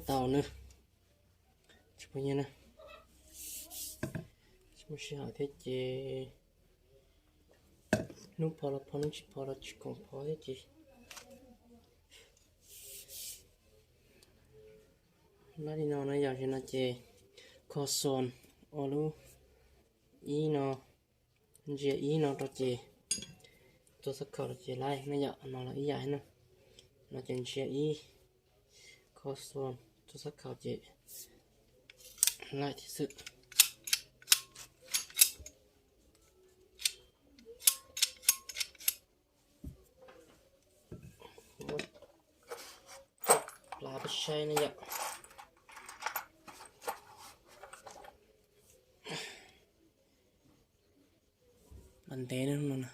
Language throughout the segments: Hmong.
Tau na, tsis pom nyiaj na, tsis muaj sij hawm thiab ces hnub pom los pom, hnub tsis pom los tsis koom pom thiab ces lab li no na yom. Li no ces kho xon ua lub ib no, ntsia ib no rau ces txua xab khaum rau ces laib na yom. No los ib yam na, no ces ntsia ib, kho xon txua xab khaum ces laib thiab xwb. Plab peb saib na yom. Mas ntev no na.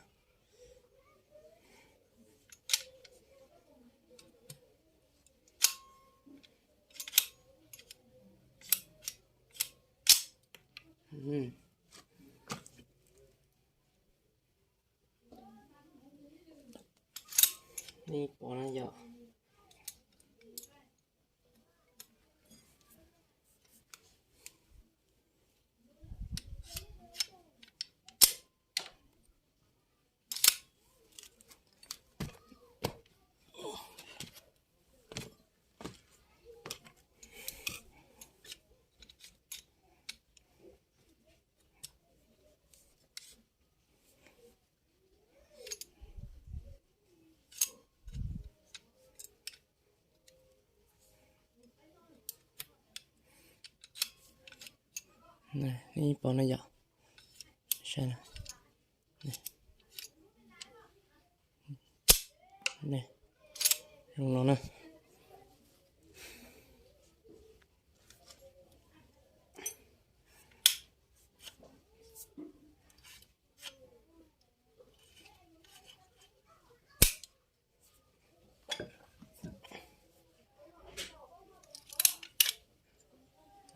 Nej pom na yom. Nej pom na yom. Saib na. Zoo no na.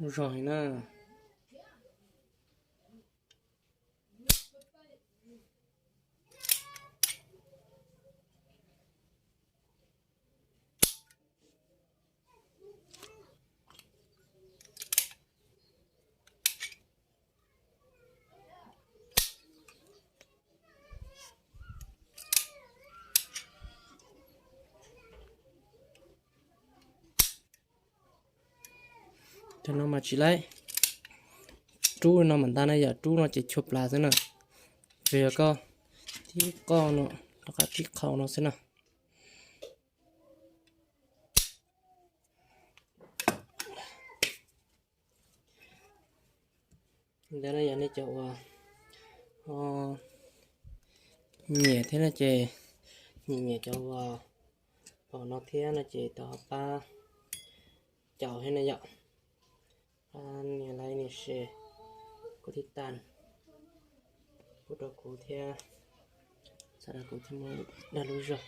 Lub zog heev na. Cov no mas tsis laib, rub no mas ntag na yom, rub no ces chua plas xwb na. Tsuas yog koj tib qoj no rov qab tib qho no xwb na. Ntawd na yog nej cov uas nyiam thiab no ces, nyiam nyiam cov uas pom no thiab no ces tau ho pab caum thiab na yom. Pab nias like nias share, kuv thiaj tag, pub rau kuv thiab, txhawb rau kuv thiaj muaj dag lub zog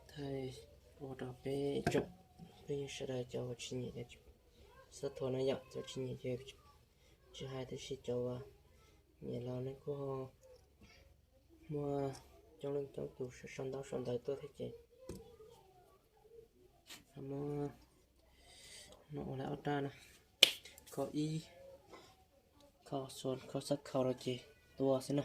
thaij ua rau peb tsoom phooj ywg sawv daws cov uas tsis nyiam ces txhob thuam na yom, cov tsis nyiam ces tsis hais, tab sis cov uas nyiam los nej kuj ho muaj coob leej coob tus sau ntaub sau ntawv tuaj thiab ces muab no ua lawm ob rab na, kho ib, kho xua, kho xab kho rau ces tua xwb na.